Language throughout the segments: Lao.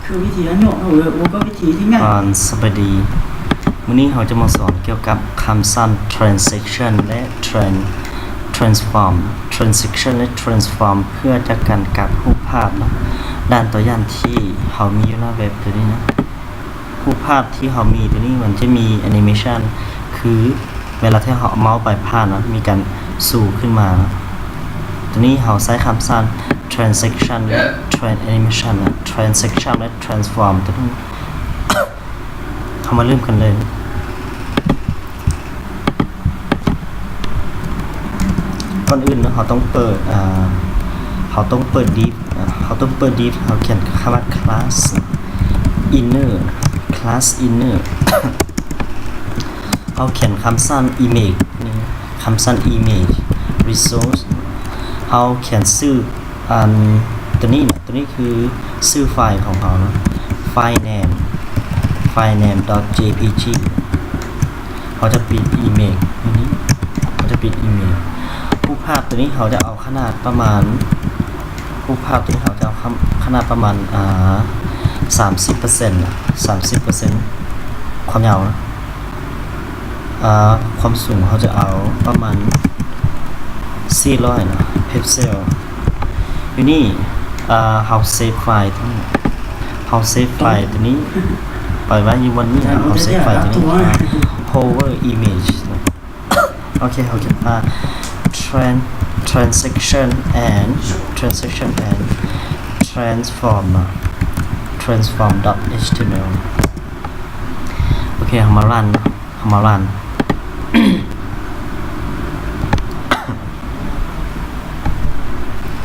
ຄືວິທີອັນຍົກເນາະ ເອີ ບໍ່ກໍວິທີທີ່ງ່າຍ. ອ່າ ສະບາຍດີ ມື້ນີ້ເຮົາຈະມາສອນກ່ຽວກັບຄຳສັ່ນ transaction ແລະ tran- transform. Transaction ແລະ transform ເພື່ອຈະການກັບຮູບພາບເນາະ. ດ້ານຕົວຢ່າງທີ່ເຮົາມີຢູ່ໜ້າເວັບຕົວນີ້ເນາະ ຮູບພາບທີ່ເຮົາມີຕົວນີ້ ມັນຈະມີ animation ຄືເວລາທີ່ເຮົາເອົາເມົາສ໌ໄປຜ່ານເນາະ ມີການຊູຂຶ້ນມາເນາະ. ຕົວນີ້ເຮົາໃຊ້ຄຳສັ່ນ transaction ແລະ tran- animation ເນາະ transaction ແລະ transform ຕົວນີ້. ເຮົາມາເລີ່ມກັນເລີຍ. ກ່ອນອື່ນເນາະ ເຮົາຕ້ອງເປີດ ອ່າ ເຮົາຕ້ອງເປີດ div ເຮົາຕ້ອງເປີດ div ເຮົາຂຽນຄຳວ່າ class inner, class inner. ເຮົາຂຽນຄຳສັ່ນ image ນີ້ ຄຳສັ່ນ image resource. ເຮົາຂຽນຊື່ ອັນ ຕົວນີ້ເນາະ ຕົວນີ້ຄືຊື່ໄຟລ໌ຂອງເຮົາເນາະ file name, file name dot jpg. ເຮົາຈະປິດ image ຕົວນີ້ ເຮົາຈະປິດ image. ຮູບພາບຕົວນີ້ເຮົາຈະເອົາຂະໜາດປະມານ ຮູບພາບຕົວນີ້ເຮົາຈະເອົາຂະໜາດປະມານ ອ່າ ສາມສິບເປີເຊັນ ສາມສິບເປີເຊັນ ຄວາມຍາວເນາະ. ອ່າ ຄວາມສູງເຮົາຈະເອົາປະມານສີ່ຮ້ອຍເນາະ pixel. ຢູ່ນີ້ ອ່າ ເຮົາ save file ຕົວນີ້ ເຮົາ save file ຕົວນີ້ໄປໄວ້ຢູ່ບ່ອນນີ້ ເຮົາ save file ຕົວນີ້ hover image ເນາະ. ໂອເຄ ເຮົາຂຽນວ່າ tran- transaction and transaction and transform ເນາະ transform dot html. ໂອເຄ ເຮົາມາ run ເນາະ ເຮົາມາ run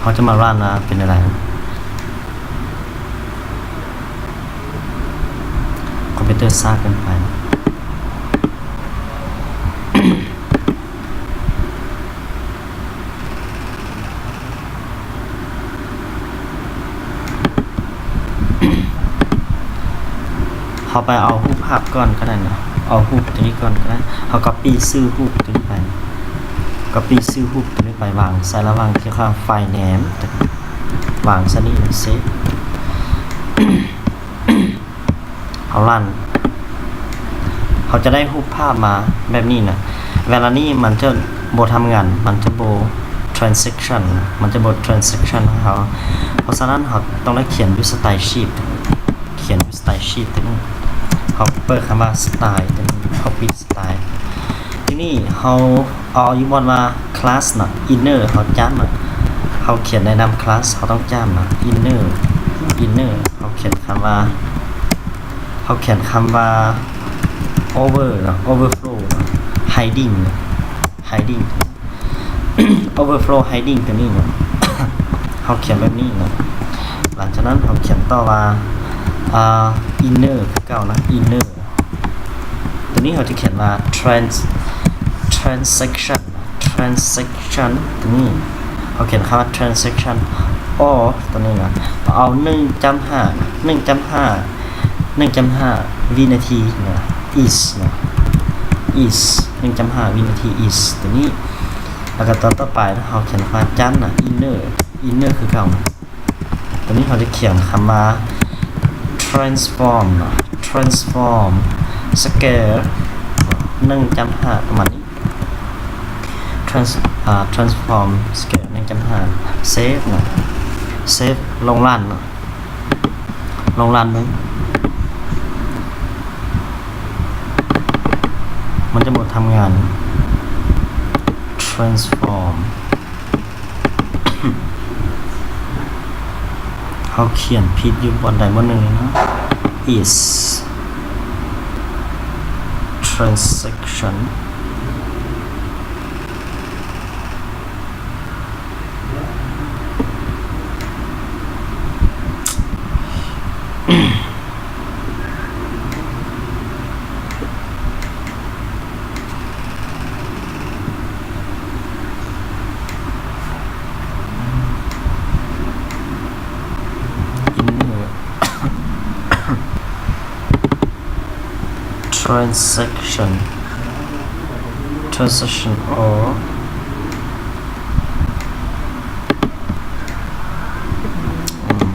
ເຮົາຈະມາ run ວ່າເປັນແນວໃດ. ຄອມພິວເຕີຊ້າເກີນໄປ. ເຮົາໄປເອົາຮູບພາບກ່ອນກໍໄດ້ເນາະ ເອົາຮູບຕົວນີ້ກ່ອນກໍໄດ້. ເຮົາ copy ຊື່ຮູບຕົວນີ້ໄປ copy ຊື່ຮູບຕົວນີ້ໄປ ວາງໃສ່ລະຫວ່າງທີ່ຄຳວ່າ file name ວາງໃສ່ນີ້ save. ເຮົາ run ເຮົາຈະໄດ້ຮູບພາບມາແບບນີ້ນະ. ເວລານີ້ມັນຈະບໍ່ທຳງານ ມັນຈະບໍ່ transaction ມັນຈະບໍ່ transaction ໃຫ້ເຮົາ. ເພາະສະນັ້ນເຮົາຕ້ອງໄດ້ຂຽນຢູ່ style sheet ຂຽນຢູ່ style sheet ຕົວນີ້ ເຮົາເປີດຄຳວ່າ style ຕົວນີ້ ເຮົາປິດ style. ທີນີ້ເຮົາເອົາຢູ່ບ່ອນວ່າ class ນະ inner ເຮົາຈ້ຳນະ ເຮົາຂຽນໃນນາມ class ເຮົາຕ້ອງຈ້ຳນະ inner, inner ເຮົາຂຽນຄຳວ່າ ເຮົາຂຽນຄຳວ່າ over ເນາະ overflow hiding hiding overflow hiding ຕົວນີ້ເນາະ ເຮົາຂຽນແບບນີ້ເນາະ. ຫຼັງຈາກນັ້ນເຮົາຂຽນຕໍ່ວ່າ ອ່າ inner ຄືເກົ່ານະ inner. ຕົວນີ້ເຮົາຈະຂຽນວ່າ trans- transaction transaction ຕົວນີ້ ເຮົາຂຽນຄຳວ່າ transaction or ຕົວນີ້ນະ ເອົາໜຶ່ງຈ້ຳຫ້າ ໜຶ່ງຈ້ຳຫ້າ ໜຶ່ງຈ້ຳຫ້າວິນາທີນະ is ນະ is ໜຶ່ງຈ້ຳຫ້າວິນາທີ is ຕົວນີ້. ແລ້ວກໍຕົວຕໍ່ໄປເຮົາຂຽນຄຳວ່າຈ້ຳນະ inner, inner ຄືເກົ່າ. ຕົວນີ້ເຮົາຈະຂຽນຄຳວ່າ transform ເນາະ transform square ໜຶ່ງຈ້ຳຫ້າ ປະມານນີ້ trans- ອ່າ transform square ໜຶ່ງຈ້ຳຫ້າ save ເນາະ save ລອງຣັນເນາະ ລອງຣັນເບິ່ງ ມັນຈະບໍ່ທຳງານ trans- trans- ເຮົາຂຽນຜິດຢູ່ບ່ອນໃດບ່ອນໜຶ່ງເນາະ is transaction. Inner transaction, transaction or ອືມ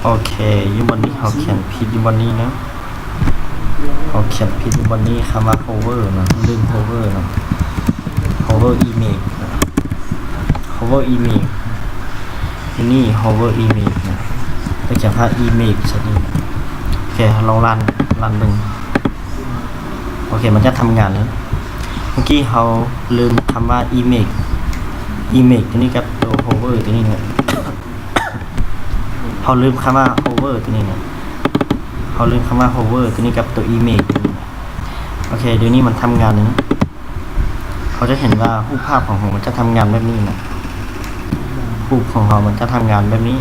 ໂອເຄ ຢູ່ບ່ອນນີ້ເຮົາຂຽນຜິດຢູ່ບ່ອນນີ້ເນາະ ເຮົາຂຽນຜິດຢູ່ບ່ອນນີ້ ຄຳວ່າ hover ນະ ລືມ hover ນະ hover image ນະ hover image ທີ່ນີ້ hover image ນະ ໄປຂຽນວ່າ image ຊະນີ້ ໂອເຄ ເຮົາລອງຣັນ ຣັນເບິ່ງ ໂອເຄ ມັນຈະທຳງານແລ້ວ ເມື່ອກີ້ເຮົາລືມຄຳວ່າ image image ຕົວນີ້ກັບຕົວ hover ຕົວນີ້ນະ ເຮົາລືມຄຳວ່າ hover ຕົວນີ້ນະ ເຮົາລືມຄຳວ່າ hover ຕົວນີ້ກັບຕົວ image ຕົວນີ້ນະ ໂອເຄ ດຽວນີ້ມັນທຳງານແລ້ວນະ ເຮົາຈະເຫັນວ່າຮູບພາບຂອງເຮົາມັນຈະທຳງານແບບນີ້ນະ ຮູບຂອງເຮົາມັນຈະທຳງານແບບນີ້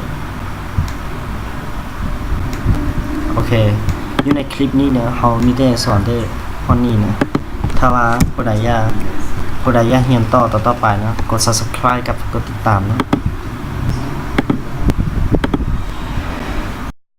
ໂອເຄ ຢູ່ໃນຄລິບນີ້ເນາະ ເຮົາມີແຕ່ສອນແຕ່ຮອດນີ້ນະ ຖ້າວ່າຜູ້ໃດຢາກ ຜູ້ໃດຢາກຮຽນຕໍ່ ຕໍ່ໆໄປເນາະ ກົດ subscribe ກັບກົດຕິດຕາມເນາະ